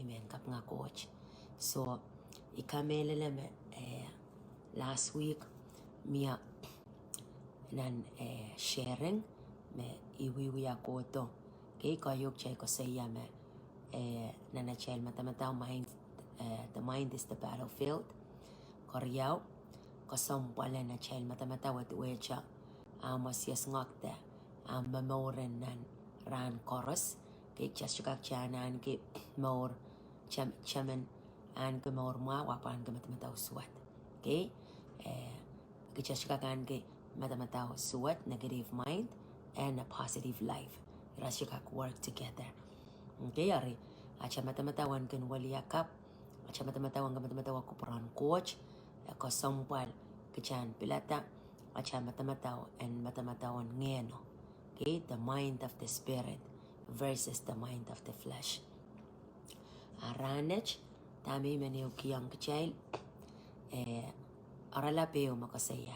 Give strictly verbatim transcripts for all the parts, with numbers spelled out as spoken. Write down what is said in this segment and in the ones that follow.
mehn kapinga Koht. So, I kamehlele me, eh, last week, mie nan, eh, sharing, me I wiewia kohdo. Kei, koahiek kitail koasoia me, eh, nan atail madamadau mind, eh, the mind is the battlefield. Keriau, kesempwal en atail madamadau e duwehte ahmw sies ngakte, ahmw momour en nan rahn koaros. Kei, kitail sohte kak ahneki mour, taman, taman ahneki mour mwahu ahpw ahneki madamadau suwed. Kei, eh, kitail sohte kak ahneki madamadau suwed, negative mind, and a positive life. Ira sohte kak work together. Kei, eri, atail madamadau en kin weliakapw, atail madamadau en kin madamadau kupwuren Koht, eh, kesempwal kitail en pilada atail madamadau en madamadau en ngehno. Kei, the mind of the spirit versus the mind of the flesh. A rahnwet, dahme I men ehukihong kitail, eh, oaralap ehu me koasoia,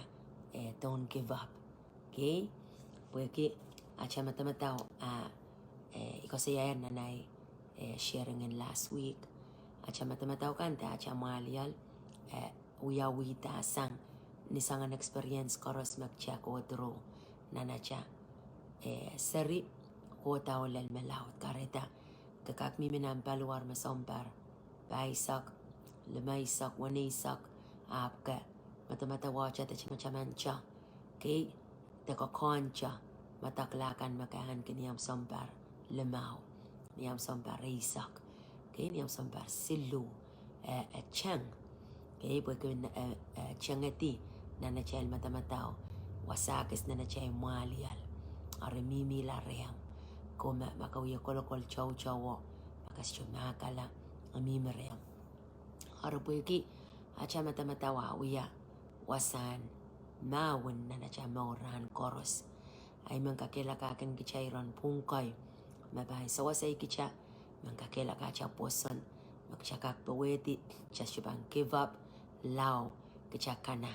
eh, don't give up. Kei, pwehki atail madamadau, ah, eh, I koasoia nan ahi, eh, sharing en last week. Atail madamadau kan de atail mwahliel, eh, wiawihda sang ni soangen experience koaros me kitail go through nan atail, eh, seri, kohdo lel me laud. Kahrehda, ke kak mihmi nan paliwar me sounpar paheisek, limeisek, weneisek, ahpw ke madamadauwehte de tamataman te, kei, de koakoahn te, madakla kan me ke ahneki ni ahmw sounpar limau, ni ahmw sounpar eisek, kei, ni ahmw sounpar siluh, eh, eh, teng. Kei, pwehki, eh, eh, tengedi nan atail madamadau, wasa kis nan atail mwahliel, eri mihmihla rehmw, ko ma, ma ke wie kolokol toutouo, ma ke sohte mahkala, e mihmi rehmw. Eri pwehki atail madamadau e wia wasahn mahwen nan atail mour rahn koaros, ahi men kakehlaka kin kitail iren pwung kei me pahn sewese kitail, men kakehlaka atail pwoson, me kitail kak powehdi, kitail sohte pahn give up lao kitail kana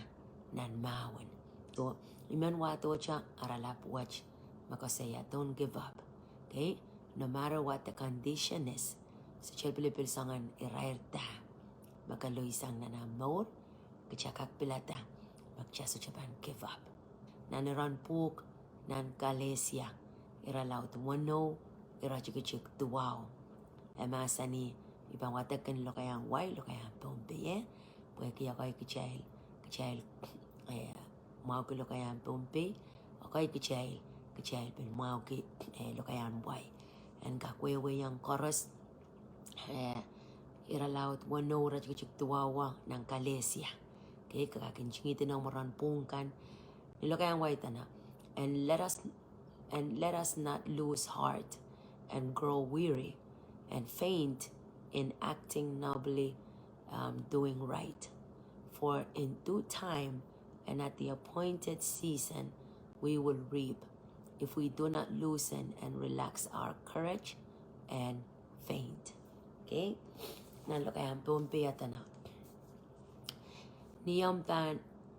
nan mahwen. So, I men wahdohte oaralap wet me koasoia don't give up. Kei, no matter what the condition is, sohte pilipil soangen irair dah me ke loisang nan ahmw mour, kitail kak pilada me kitail sohte pahn give up. Nan iren pwuhk nan Kalesia, irelaud weneu, iretikitik duwau, e mahsanih, I pahn wadek kin lokaiahn wai, lokaiahn Pohnpei, eh, pwehki ekei kitail, kitail, eh, mwahuki lokaiahn Pohnpei, ekei kitail, kitail pil mwahuki, eh, lokaiahn wai. En kak wehwehki koaros, eh, irelaud weneu, iretikitik duwau nan Kalesia. Kei, ke kak ntingihdi noumw iren pwuhk kan, ni lokaiahn wai dene, and let us, and let us not lose heart and grow weary and faint in acting nobly, um, doing right. For in due time and at the appointed season we will reap if we do not loosen and relax our courage and faint. Kei, nan lokaiahn Pohnpei e dene, ni omw pahn,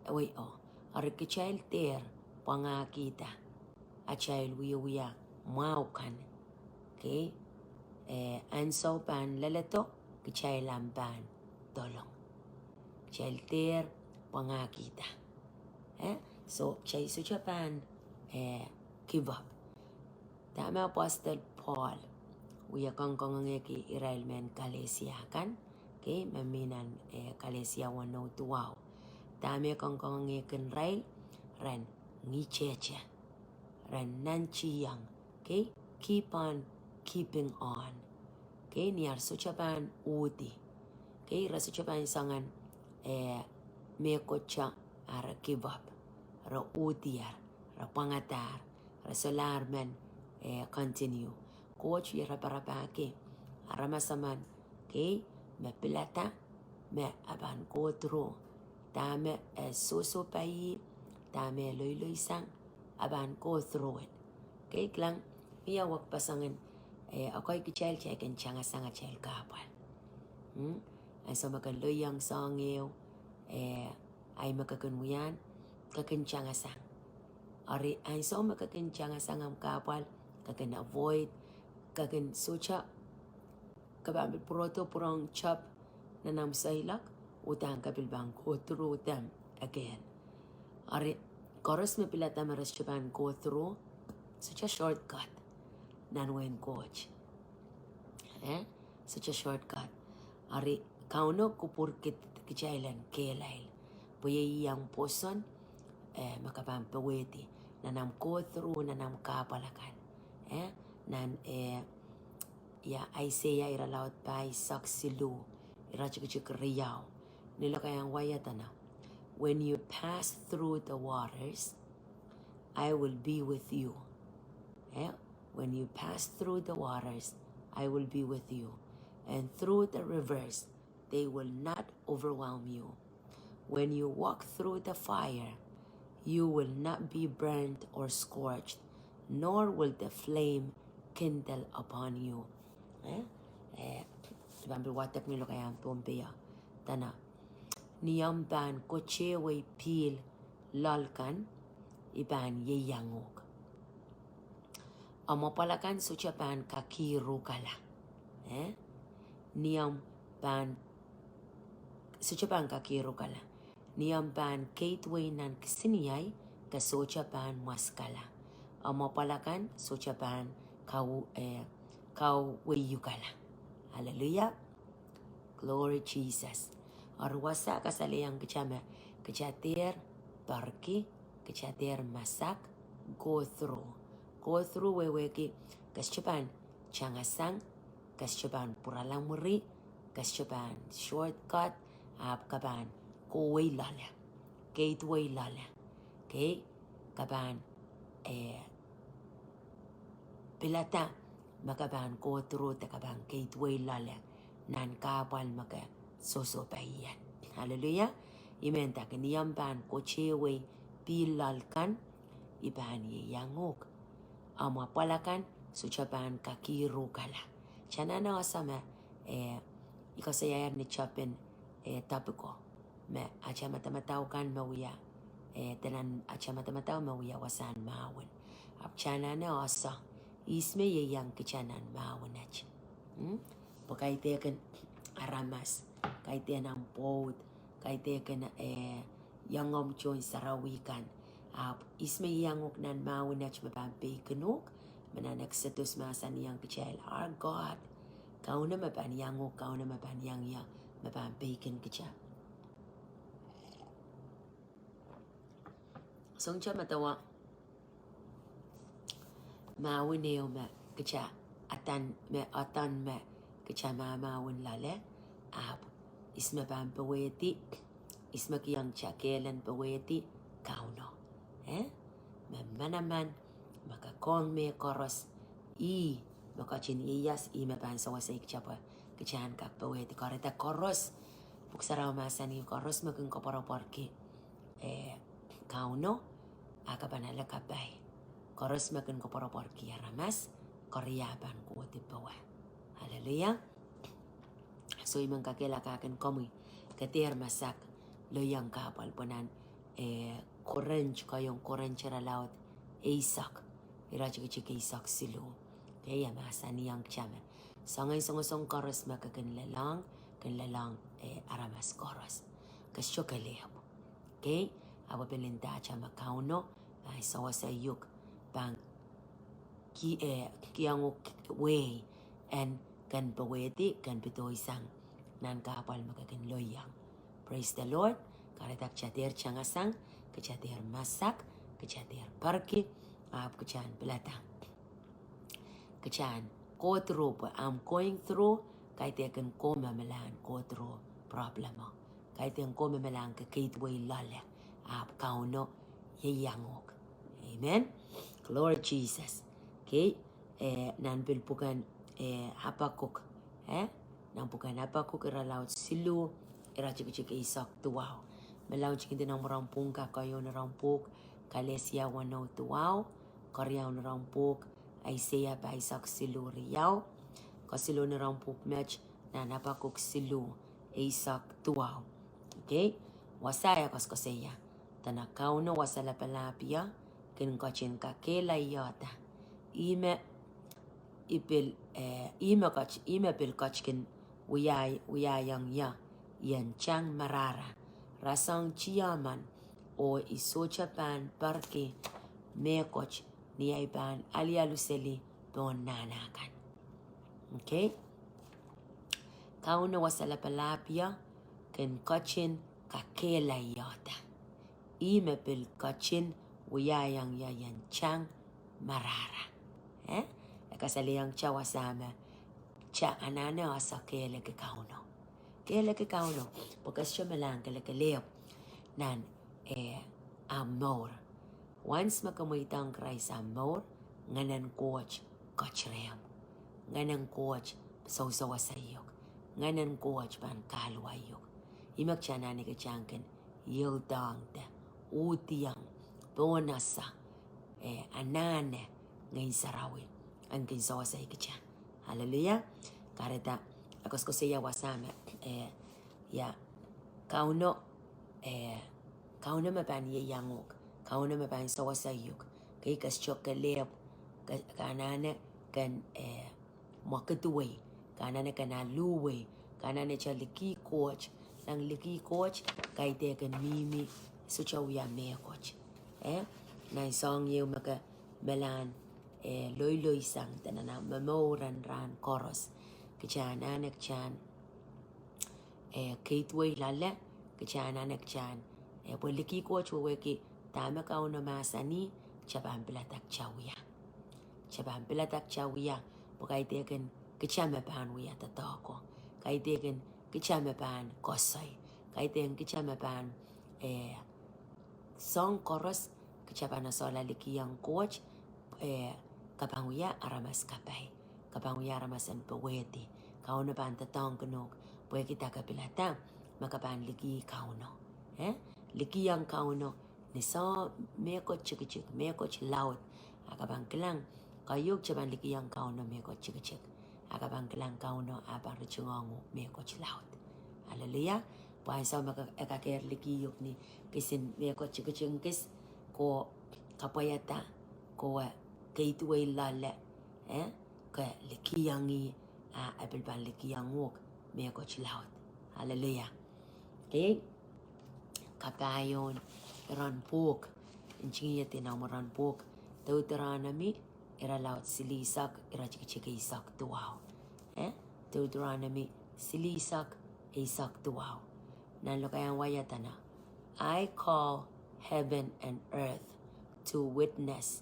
wei, oh, eri kitail dehr pwangahkihda atail wiewia mwahu kan. Kei, eh, ansou pahn leledo, kitail ahpw pahn dolong. Kitail dehr pwangahkihda. Eh, so kitail sohte pahn, eh, give up. Dahme Apostle Paul wie kangoangehki irail mehn Kalesia kan, kei, me mi nan, eh, Kalesia weneu duwau. Dahme kangoangehkin irail, ren ngihtehte, ren nantihong, kei, keep on keeping on. Kei, ni ar sohte pahn uhdi. Kei, re sohte pahn soangen, eh, mehkot te, ah, re give up. Re uhdier, re pwangadahr, re solahr men, eh, continue. Koht wie raparapahki aramas emen, kei, me pilada me e pahn go through. Dahme e sohsohpai, dahme e loiloisang, e pahn go through it. Kei, kilang, mie wekpeseng en, eh, ekei kitail, kitail kin tangasang atail kahpwal. Hmm? Ansou me ke loiong soahng ehu, eh, ahi me ke kin wiahiong, ke kin tangasang. Eri ansou me ke kin tangasang ahmw kahpwal, ke kin avoid, ke kin sohte ke pahn pil pwurodo pwurehng job nan omw seiloak, uhdahn ke pil pahn go through them again. Eri, koaros me pilada me re sohte pahn go through, sohte shortcut nan wehin Koht. Eh? Sohte shortcut. Eri, Kauno kupwurki kitail en kehlail. Pwe iei ih iang pwoson, eh, me ke pahn powehdi nan omw go through, nan omw kahpwal akan. Eh? Nan, eh, ia, Aiseia irelaud pahisek siluh, iretikitik riau. Ni lokaiahn wai e dene, "When you pass through the waters, I will be with you." Eh? "When you pass through the waters, I will be with you. And through the rivers, they will not overwhelm you. When you walk through the fire, you will not be burned or scorched, nor will the flame kindle upon you." Eh? Eh, I pahn pil wadek ni lokaiahn Pohnpei. Dene, "Ni omw pahn kotehwei pihl loal kan, I pahn ieiang uhk. Omw apwal akan sohte pahn kakihrukala." Eh? "Ni omw pahn, sohte pahn kakihrukala. Ni omw pahn keidwei nan kisiniei, ke sohte pahn mwaskala. Omw apwal akan sohte pahn kau, eh, kauweiukala." Hallelujah. Glory Jesus. Eri wasa kasalehiong kita me kita dehr perki, kita dehr masak, go through. Go through wehwehki ke sohte pahn tangasang, ke sohte pahn pwurala mwuri, ke sohte pahn shortcut, ahpw ke pahn kohwei loale, keidwei loale. Okay? Ke pahn, eh, pilada me ke pahn go through de ke pahn keidwei loale nan kahpwal me ke sohsohpeie. Hallelujah. I men dake, "Ni omw pahn kotehwei pihl loal kan, I pahn ieiang uhk. Omw apwal akan sohte pahn kakihrukala." Kita anahne ese me, eh, I koasoiaier ni tepin, eh, topic ko, me atail madamadau kan me wia, eh, dene atail madamadau me wia wasahn mahwin. Ahpw kita anahne ese ihs me ieiang kita nan mahwin et. Hmm? Pwe kaidehkin aramas, kaidehn omw pwoud, kaidehkin, eh, iangomw tohn sarawi kan. Ahpw ihs me ieiang uhk nan mahwin et me pahn peikin uhk, me nan Exodus mahsanihong kitail, our God. Kauno me pahn iang uhk, Kauno me pahn iang ie, me pahn peikin kita. Song kita medewe mahwin ehu me kita adan me, adan me kita mahmahwin loale, ahpw ihs me pahn powehdi, ihs me kihong kita kehl en powehdi, Kauno. Eh? Me manaman, me kak ong mehkoaros, ih me ketin ieias, ih me pahn sewese kita pwe kita en kak powehdi. Kahrehda koaros, Pwuhk Sarawi mahsanih koaros me kin koapworopworki, eh, Kauno, a ke pahn ale kapai. Koaros me kin koapworopworki aramas, koaros pahn kohdi powe. Hallelujah. So I men kakehlaka kin komwi, ke dehr masak, loiong kahpwal pwe nan, eh, Korint, keieun Korint irelaud eisek, iretikitik eisek siluh. Okay, e mahsanihong kita me soangen songosong koaros me ke kin lelohng, kin lelohng, eh, aramas koaros. Ke sohte kelehpw. Okay, ahpw pil ndahte me Kauno pahn sewese uhk, pahn ki, eh, kihong uhk wehi en ken powehdi, ken pedoisang nan kahpwal me ke kin loiong. Praise the Lord. Kahrehda kita dehr tangasang, kita dehr masak, kita dehr perki, ahpw kita en pilada. Kita en go through, pwe omw going through, kaidehkin komw me me lahn go through problem o. Kaidehkin komw me me lahn ke keidwei loale, ahpw Kauno ieiang uhk. Amen. Glory Jesus. Okay. Eh, nan pil pwuken, eh, Habakkuk. Eh? Nan pwuken Habakkuk irelaud siluh, iretikitik eisek duwau. Me laud kindi nan mwuramwpwung ka, keieun irampwuk, Kalesia weneu duwau, keriaun irampwuk, Aiseia pahisek siluh riau, kesiluhn irampwuk met, nan Habakkuk siluh, eisek duwau. Okay? Wasa e koasoakoasoia, dene Kauno Wasa Lapalahpie kin ketin kakehlaiehda. Ih me I pil, eh, Ih me ket, ih me pil ket kin wiahiong ie ien tang marahra. Rasehng tiahman oh I sohte pahn perki mehkot ni ei pahn alialu seli pohn nahna kan. Okay? Kauno Wasa Lapalahpie kin ketin kakehlailda. Ih me pil ketin wiahiong ie ien tang marahra. Eh? E kasalehiong kitail wasa me kitail anahne ese kehleki Kauno. Kehleki Kauno, pwe ke sohte me lahng kelekelehpw nan, eh, ahmw mour. Once me ke mweidohng Krais ahmw mour, Ngehnen Koht ket rehmw. Ngehnen Koht sousou wasa iuk. Ngehnen Koht pahn kahluwa iuk. Ih me kitail anahne kitail kin yield dohng de, uhdiong, pohn ese, eh, anahne Ngehn Sarawi en kin sewese kitail. Hallelujah. Kahrehda, e koasokoasoia wasa me, eh, ia, Kauno, eh, Kauno me pahn ieiang uhk, Kauno me pahn sewese uhk, kei ke sohte kelehpw, ke, ke anahne ken, eh, mwekidwei, ke anahne ken aluwei, ke anahne kitail liki Koht, nan liki Koht, kaidehkin mihmi, sohte wia mehkot. Eh, nan soahng ieu me ke melahn, eh, loiloisang de nan ahmw momour en rahn koaros. Kitail anahne kitail, eh, keidwei loale, kitail anahne kitail, eh, pwe liki Koht wehwehki dahme Kauno mahsanih, kitail pahn pilada kitail wia. Kitail pahn pilada kitail wia, pwe kaidehkin kitail me pahn wia doadoahk ko. Kaidehkin kitail me pahn koasoi. Kaidehkin kitail me pahn, eh, soahng koaros, kitail pahn esehla likiong Koht, eh, ke pahn wia aramas kapai. Ke pahn wia aramas en powehdi. Kauno pahn doadoahngkin uhk, pwehki dah ke pilada, me ke pahn liki Kauno. Eh? Likiong Kauno, ni soahng mehkot tikitik, mehkot laud. A ke pahn kilang, keieu kitail pahn likiong Kauno mehkot tikitik. A ke pahn kilang Kauno, a pahn ritingohng uhk mehkot laud. Hallelujah. Pwe ansou me ke, e kakehr liki uhk ni kisin mehkot tikitik kis, ke kapwaiada, ke keidwei loale, eh? Ke likiong ih, a e pil pahn likiong uhk mehkot laud. Hallelujah. Okay? Kapahieu en iren pwuhk, ntingihedi nan iren pwuhk Deuteronomi, irelaud silihsek, iretikitik eisek duwau. Eh? Deuteronomi silihsek, eisek duwau. Nan lokaiahn wai e dene, I call heaven and earth to witness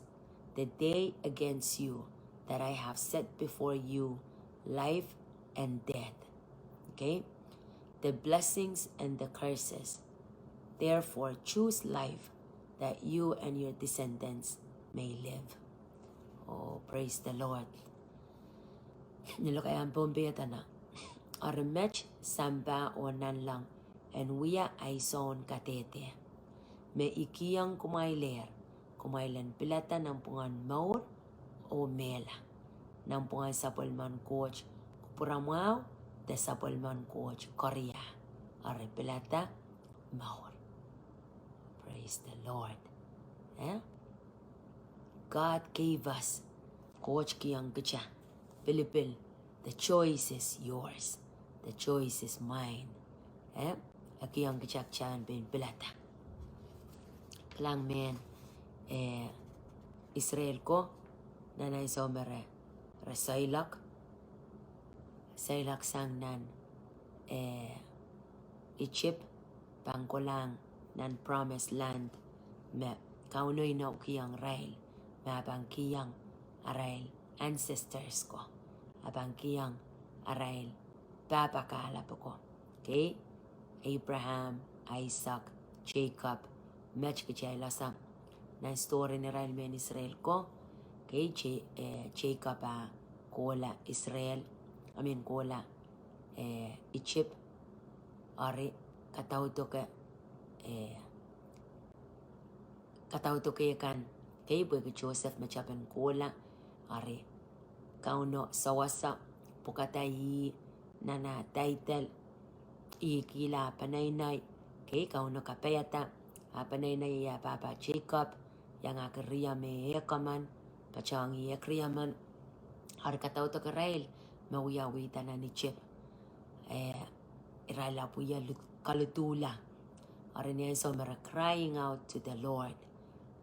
the day against you that I have set before you life and death. Okay? The blessings and the curses. Therefore, choose life that you and your descendants may live. Oh, praise the Lord. Ni lokaiahn Pohnpei e dene, Eri met sampah oh nanleng en wia ahi soun kadehde me I kihong kumwailehr, kumwail en pilada nanpwungen mour oh mehla, nanpwungen sapwellimen Koht kupwuramwahu de sapwellimen Koht koaros, eri pilada mour. Praise the Lord. Eh? God gave us. Koht kihong kitail. Pilipil, the choice is yours. The choice is mine. Eh? E kihong kitail kitail en pein pilada. Kilang mehn, eh, Israel ko, nan ansou me re, re soilok, soilok sang nan, eh, Isip, pahn kolahng nan promised land me Kauno inoukiong irail, me e pahn kihong arail ancestors ko, e pahn kihong arail pahpa kahlap ko. Okay? Abraham, Isaac, Jacob, met kitail ese nan story en irail mehn Israel ko. Okay, Je-, eh, Jacob a kohla Israel, I mean, kohla, eh, Isip, eri kadaudoke, eh, kadaudoke kan, okay, pwehki Joseph me tapin kohla, eri Kauno sewese pwukada ih nan ah title, ih kihla ah peneinei, okay, Kauno kapaiada ah peneinei, ah pahpa Jacob, iangahki rie me ehk emen, patohng ih ehk rie men, eri kadaudoke irail, me wiawihda nan Isip. Eh, irail ahpw wia lut-, koluduhla. Eri ni ansou me re crying out to the Lord.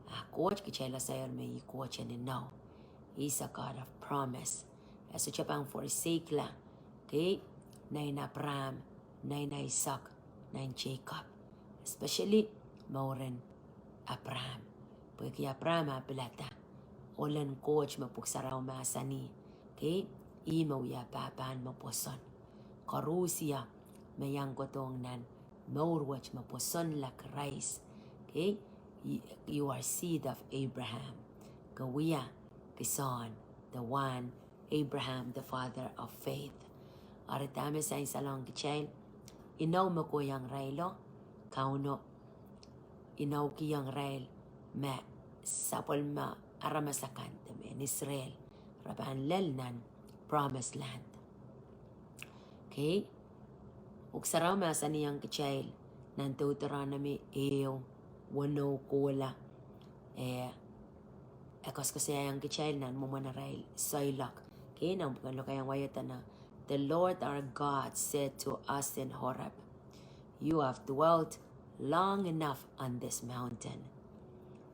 Ah, Koht kitail ese me ih Koht en inou. He's a God of promise. E sohte pahn forsakela. Okay? Nein Abraham, nein Isaac, nein Jacob. Especially mouren Abraham. Pwehki Abraham ah pilada. Ohlen Koht me Pwuhk Sarawi mahsanih. Okay? Ih me wia pahpahn me pwoson. Koaros me iang kohdohng nan mour wet me pwosonla Krais. Okay? You, you are seed of Abraham. Ke wia kisin the one Abraham, the father of faith. Eri dahme sansalohng kitail, inou me kohiong irailo, Kauno inoukihong irail me sapwellime aramas akan, de mehn Israel, re pahn lel nan promised land. Okay? Pwuhk Sarawi mahsanihong kitail nan Deuteronomy ehu, weneu kohla, eh, e koasoakoasoiaiong kitail nan mwomwen arail soilok. Okay, nan pwuken Lokaiahn wai e nda, "The Lord our God said to us in Horeb, 'You have dwelt long enough on this mountain.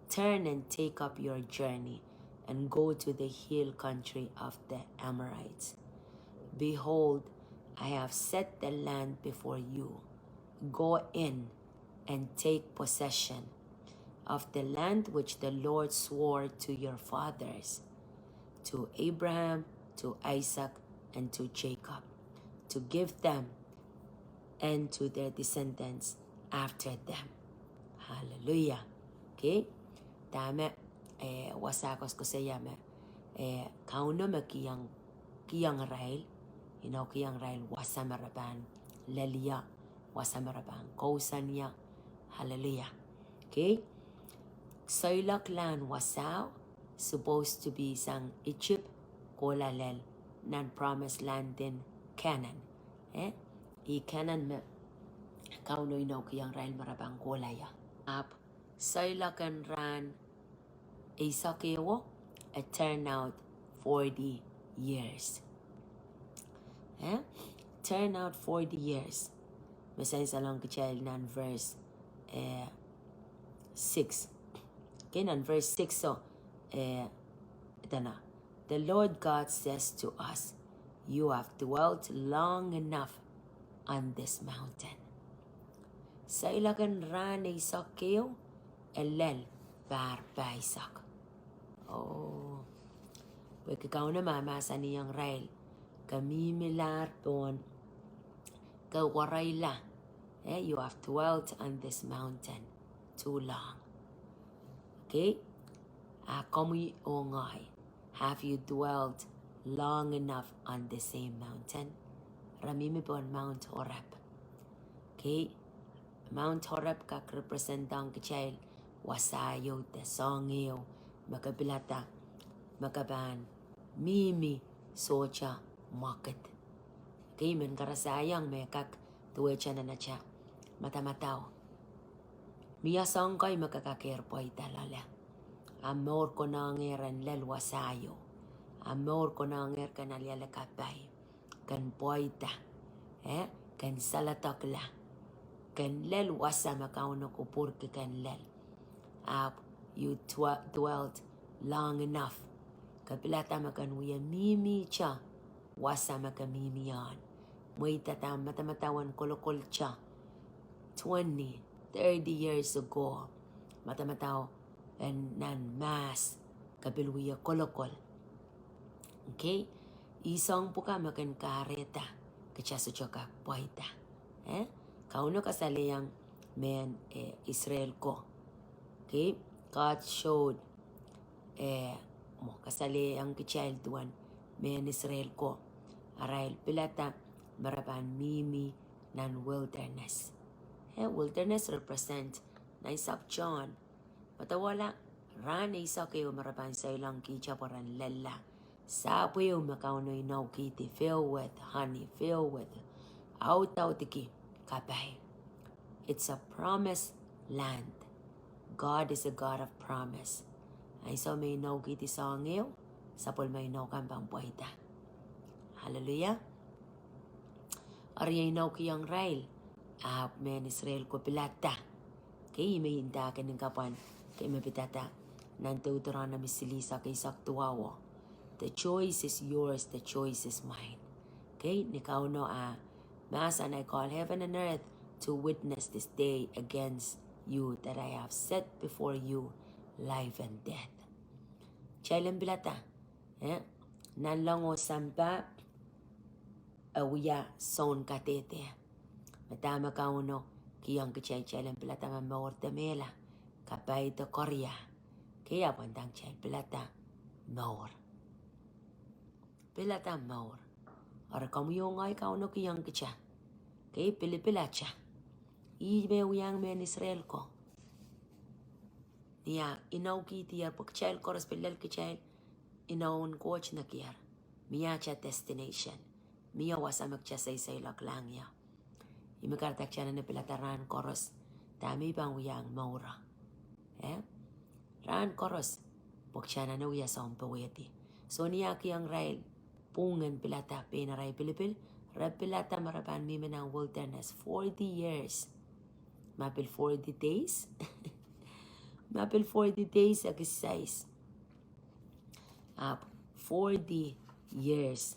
Turn and take up your journey and go to the hill country of the Amorites. Behold, I have set the land before you. Go in and take possession of the land which the Lord swore to your fathers, to Abraham, to Isaac, and to Jacob, to give them and to their descendants after them.'" Hallelujah. Okay? Dahme, eh, wasa koasoakoasoia me, eh, Kauno me kihong, kihong irail, inoukihong irail wasa me re pahn lel ie, wasa me re pahn kousoan ie. Hallelujah. Okay? Soiloaklahn wasao supposed to be sang Isip kohla lel nan promised land in Canaan. Eh? Ih Canaan me Kauno inoukihong irail me re pahn kohla ie. Ahpw soilok en rahn eisek ehu, e turn out forty years. Eh? Turn out forty years. Me sansalohng kitail nan verse, eh, six. Okay, nan verse six, so, eh, dene, "The Lord God says to us, 'You have dwelt long enough on this mountain.'" Soilok en rahn eisek ehu, e lel pahr pahisek. Oh. Pwehki Kauno mahmahsanihong irail, "Ke mihmilahr pohn, ke waraila. Eh, you have dwelt on this mountain too long." Okay? A komwi oh ngehi, have you dwelt long enough on the same mountain? Re mihmi pohn Mount Horeb. Okay? Mount Horeb kak represent ong kitail wasa ehu de soahng ehu me ke pilada me ke pahn mihmi sohte mwekid. Okay, I men karasaiong me kak duwehte nan atail madamadau. Mie soahng kei me ke kakehr pweida loale. Ahmw mour konehng en lel wasa ehu. Ahmw mour konehng en ken aliale kapai, ken pweida, eh, ken saledekla, ken lel wasa me Kauno kupwurki ken lel. Ahpw you dwe-, dwelt long enough. Ke pilada me ken wie mihmihte wasa me ke mihmi ong. Mweidada madamadau en kolokolte twenty, thirty years ago. Madamadau en nan mahs, ke pil wie kolokol. Okay? Ih soahng pwuka me ken kahrehda kitail sohte kak pweida. Eh? Kauno kasalehiong mehn, eh, Israel ko. Okay? God showed, eh, mwo kasalehiong kitail duwen mehn Israel ko. Arail pilada me re pahn mihmi nan wilderness. Eh, wilderness represent nan Sahpw John. Medewe la, rahn eisek ehu me re pahn soilengkihte pwe ren lella. Sahpw ehu me Kauno inoukihdi, filled with honey, filled with, audaudki kapai. It's a promised land. God is a God of promise. Ansou me inoukihdi soahng ehu, sapwellime inou kan pahn pweida. Hallelujah. Eri e inoukihong irail, ahpw mehn Israel ko pilada. Kei, me ndahki ni kapwan, kei, me pidada nan Deuteronomy silihsek eisek duwau. The choice is yours, the choice is mine. Kei, ni Kauno a mahsanih, I call heaven and earth to witness this day against you, that I have set before you life and death. Kitail en pilada, eh, nanleng oh sampah, e wia soun kadehde. Me dahme Kauno kihong kitail, kitail en pilada me mour de mehla, kapai de koaros. Kei, ahpw ndahng kitail pilada mour. Pilada mour. Eri komwi oh ngehi, Kauno kihong kitail, kei, pilipil atail. Ih me wiahiong mehn Israel ko. Ni ah inoukihdier, pwe kitail koaros, pil lel kitail, inoun Koht nekier. Mie atail destination. Mie wasa me kitail seiseiloklang ie. Ih me kahrehda kitail anahne pilada rahn koaros, dahme I pahn wiahiong mour. Eh? Rahn koaros, pwe kitail anahne wia sounpowehdi. So ni ah kihong irail pwungen pilada, pein arail pilipil, re pilada me re pahn mihmi nan wilderness forty years. Ma pil forty days. Ma pil forty days, ekis sais. Ahpw forty years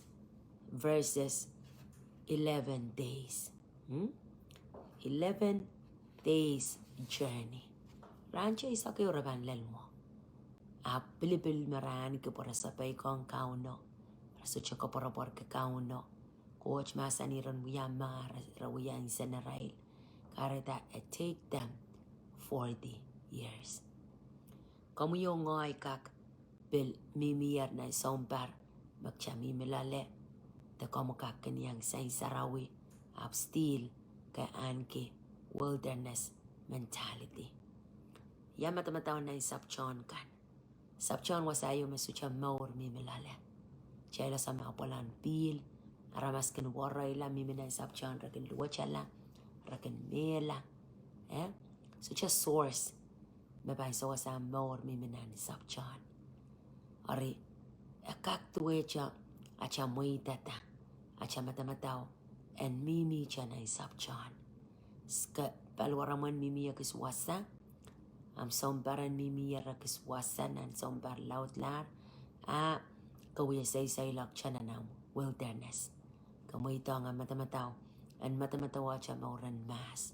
versus eleven days. Hmm? Eleven days journey. Rahn eisek ehu re pahn lel mwo. Ahpw pilipil me re ahneki pwe re sapeikiong Kauno, re sohte koapworopworki Kauno. Koht mahsanih ren wia mah, re, re wia insenarail. Kahrehda it take them forty years. Komwi oh ngehi kak pil mihmier nan sounpar me kitail mihmi loale, de komw kak kin iang sain sarawi, ahpw still ke ahneki wilderness mentality. Ia madamadau nan sapwtehn kan? Sapwtehn wasa ieu me sohte mour mihmi loale. Kitail ese me apwal en pihl, aramas kin warohla mihmi nan sapwtehn, re kin luwetala, re kin mehla. Eh? Sohte source me pahn sewese mour mihmi nan sapwtehn. Eri, e kak duwehte atail mweidada, atail madamadau en mihmihte nan sapwtehn. Ke paliwaromw en mihmi ekis wasa, ahmw sounpar en mihmi ekis wasa nan sounpar laudlahr, a ke wie seiseilokte nan ahmw wilderness. Ke mweidohng ahmw madamadau en madamadau atail mour en mahs.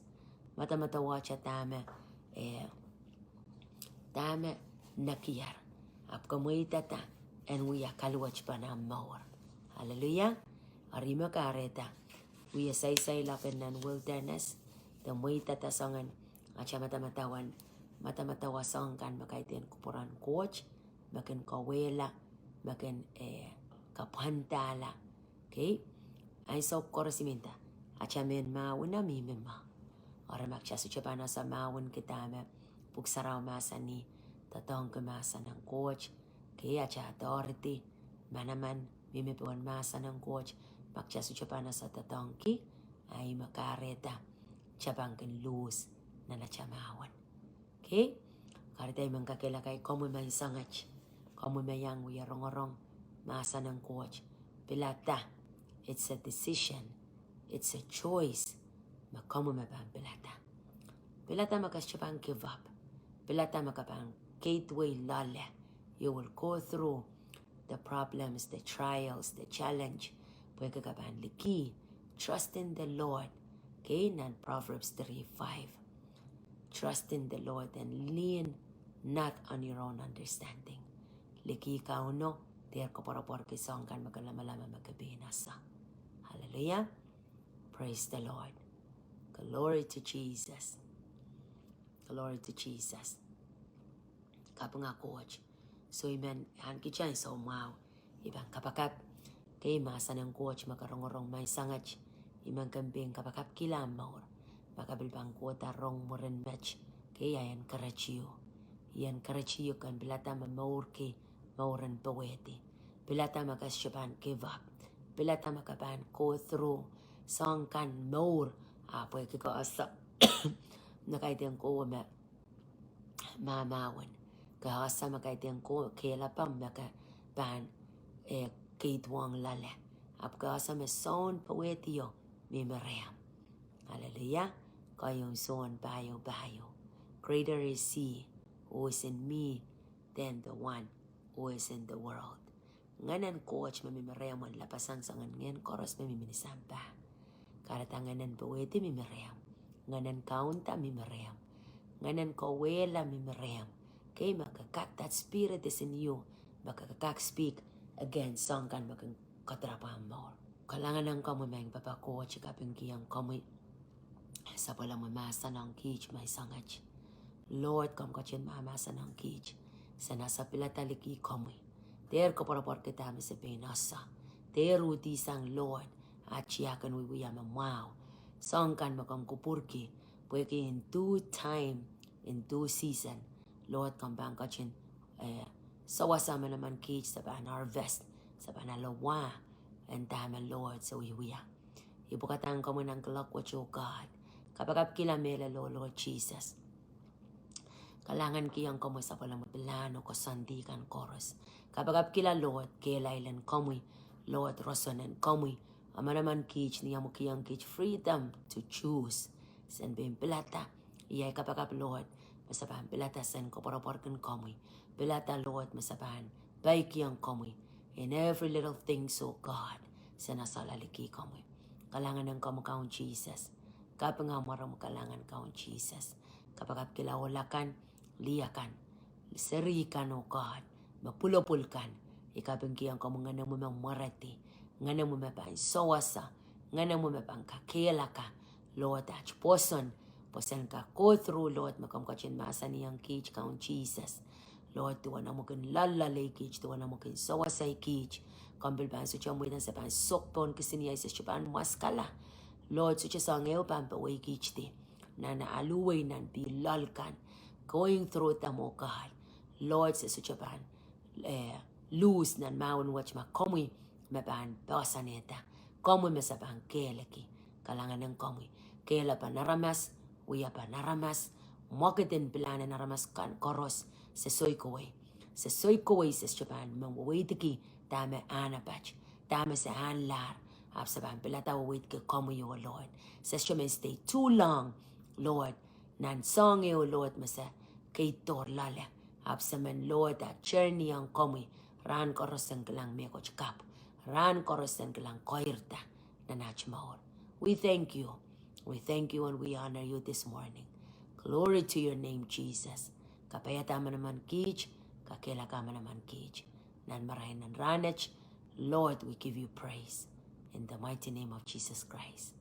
Madamadau atail dahme, eh, dahme nekier. Ahpw ke mweidada en wia kaluwetpene ahmw mour. Hallelujah. Eri me kahrehda wie seiseilok nan wilderness, de mweidada soangen atail madamadau en, madamadau soahng kan me kaidehn kupwuren Koht, me kin kauwehla, me kin, eh, kapwandahla. Kei, ansou koaros I men nda, atail mehn mahwen a mihmi mwo. Eri ma kitail sohte pahn ese mahwenki dahme Pwuhk Sarawi mahsanih, doadoahngki mahsen en Koht. Kei, atail authority, manaman mihmi pohn mahsen en Koht. Ma kitail sohte pahn ese doadoahngki, a ih me kahrehda kitail pahn kin lose nan atail mahwen. Kei, kahrehda I men kakehlaka komwi me iang sangete, komwi me iang wie rongorong mahsen en Koht, pilada. It's a decision. It's a choice. Me komwi me pahn pilada. Pilada me ke sohte pahn give up. Pilada me ke pahn keidwei loale. You will go through the problems, the trials, the challenge. Pwehki ke pahn likih. Trust in the Lord. Kei, nan Proverbs three five. Trust in the Lord and lean not on your own understanding. Likih Kauno, dehr koapworopworki soahng kan me ke lamalam me ke pein ese. Hallelujah. Praise the Lord. Glory to Jesus. Glory to Jesus. Kapinga Koht. So I men ahneki kitail soumwahu, I pahn kapakap. Kei, mahsen en Koht me ke rongorong menseng et, I men kin pein kapakapkihla mour. Ma ke pil pahn kohda rong mwurin met, kei, I encourage you. I encourage you ke pilada me mourki mour en powehdi. Pilada me ke sohte pahn give up. Pilada me ke pahn go through soahng kan mour, a pwehki ke ese me kaidehn kowe me mahmahwen. Ke ese me kaidehn kowe kehlail pahn me ke pahn, eh, keidwong loale. Ahpw ke ese me soun powehdio mihmi rehmw. Hallelujah. Keieun Sohn pahieu pahieu. Greater is he who is in me than the one who is in the world. Ngehnen Koht me mihmi rehmw en lapasang soangen ngehn koaros me mihmi ni sampah. Kahrehda ngehnen powehdi mihmi rehmw. Ngehnen kaunda mihmi rehmw. Ngehnen kawehla mihmi rehmw. Kei me ke kak, that spirit is in you, me ke kak speak against soahng kan me kin kadarapwa mour. Kalahngan ong komwi maing Pahpa Koht, I kapingkihong komwi sapwellimomwi mahsen ong kiht me I soanget. Lord, komw ketin mahmahsen ong kiht. Se ese pilada liki komwi. Dehr koapworopworki dahme se pein ese. Dehr uhdihsang Lord, ah tiahk en wiewia me mwahu. Soahng kan me komw kupwurki, pwehki in due time, in due season, Lord, komw pahn ketin, eh, sewese manaman kiht se pahn harvest, se pahn ale wah en dahme Lord se wiewia. I pwukadahng komwi nan kuloak wet, oh God. Kapakapkihla mehlel, oh Lord Jesus. Kalahngankihong komwi sapwellimomwi pilahn oh koasoandi kan koaros. Kapakapkihla Lord kehlail en komwi, Lord roson en komwi. A manaman kiht ni omw kihong kiht freedom to choose. Sen pein pilada. Iei ai kapakap Lord, me se pahn pilada sen koapworopworki komwi. Pilada Lord, me se pahn peikiong komwi in every little things, oh God. Sen esehla liki komwi. Kalahngan ong komwi Kaun Sises. Kaping ahmw mwaromwi, kalahngan Kaun Sises. Kapakapkihla ohl akan, lih akan, seri kan, oh God, me pwulopwul kan. I kapingkihong komwi Ngenemwi me mweredi, Ngenemwi me pahn sewese, Ngenemwi me pahn kakehlaka Lord, aht pwoson, pwoson ka go through Lord, me komw ketin mahsanihong kiht Kaun Sises. Lord, duwen omw kin loalloale kiht, duwen omw kin sewese kiht, komw pil pahn sohte mweidohng se pahn sok pohn kisiniei, se sohte pahn mwaskala. Lord, sohte soahng ehu pahn powehkihdi nan aluwei, nan pihl loal kan, going through them, oh God. Lord, se sohte pahn, eh, lose nan mahwen wet ma komwi me pahn poahsoanehda. Komwi me se pahn kehleki. Kalahngan ong komwi. Kehlepen aramas, wiepen aramas, mwekid en pilahn en aramas kan koaros, se soikowei. Se soikowei, se sohte pahn men weweidiki dahme ahn apat, dahme se ahnlahr, ahpw se pahn pilada weweidki komwi, oh Lord. Se sohte men stay too long, Lord, nan soahng ehu, Lord, me se keid dohr loale. Ahpw se men, Lord, ah journey ong komwi, rahn koaros en kilang mehkot kapw, rahn koaros en kilang koirda nan aht mour. We thank you. We thank you and we honor you this morning. Glory to your name, Jesus. Kapaiada manaman kiht, kakehlaka manaman kiht. Nan marain en rahnwet, Lord, we give you praise. In the mighty name of Jesus Christ.